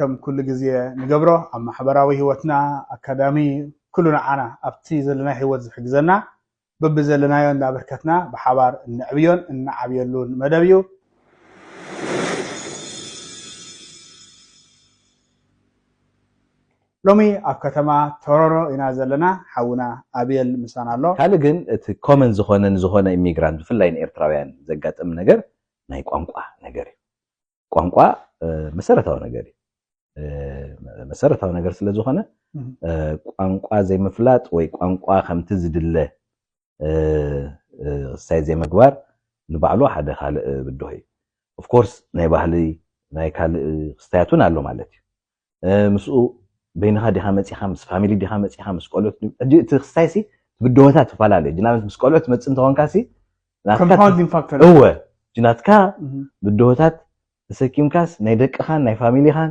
ከም ኩሉ ግዜ ንገብሮ ኣብ ማሕበራዊ ህይወትና ኣካዳሚ ኩሉ ንዓና ኣብቲ ዘለና ህይወት ዝሕግዘና በብዘለናዮ እንዳበርከትና ብሓባር እንዕብዮን እንዓብየሉን መደብ እዩ። ሎሚ ኣብ ከተማ ቶሮሮ ኢና ዘለና። ሓውና ኣቤል ምሳና ኣሎ። ካልእ ግን እቲ ኮመን ዝኾነ ንዝኾነ ኢሚግራንት ብፍላይ ንኤርትራውያን ዘጋጥም ነገር ናይ ቋንቋ ነገር እዩ። ቋንቋ መሰረታዊ ነገር እዩ። መሰረታዊ ነገር ስለ ዝኾነ ቋንቋ ዘይምፍላጥ ወይ ቋንቋ ከምቲ ዝድለ ክስታይ ዘይምግባር ንባዕሉ ሓደ ካልእ ብድሆ እዩ። ኦፍኮርስ ናይ ባህሊ ናይ ካልእ ክስታያት እውን ኣሎ ማለት እዩ። ምስኡ በይንኻ ዲኻ መፂኻ ምስ ፋሚሊ ዲኻ መፂኻ ምስ ቆልዑት ሕጂ እቲ ክስታይ ሲ ብድሆታት ትፈላለዩ። ናብነት ምስ ቆልዑት መፅ እንተኾንካ ሲ እወ ናትካ ብድሆታት ተሰኪምካስ ናይ ደቅኻን ናይ ፋሚሊኻን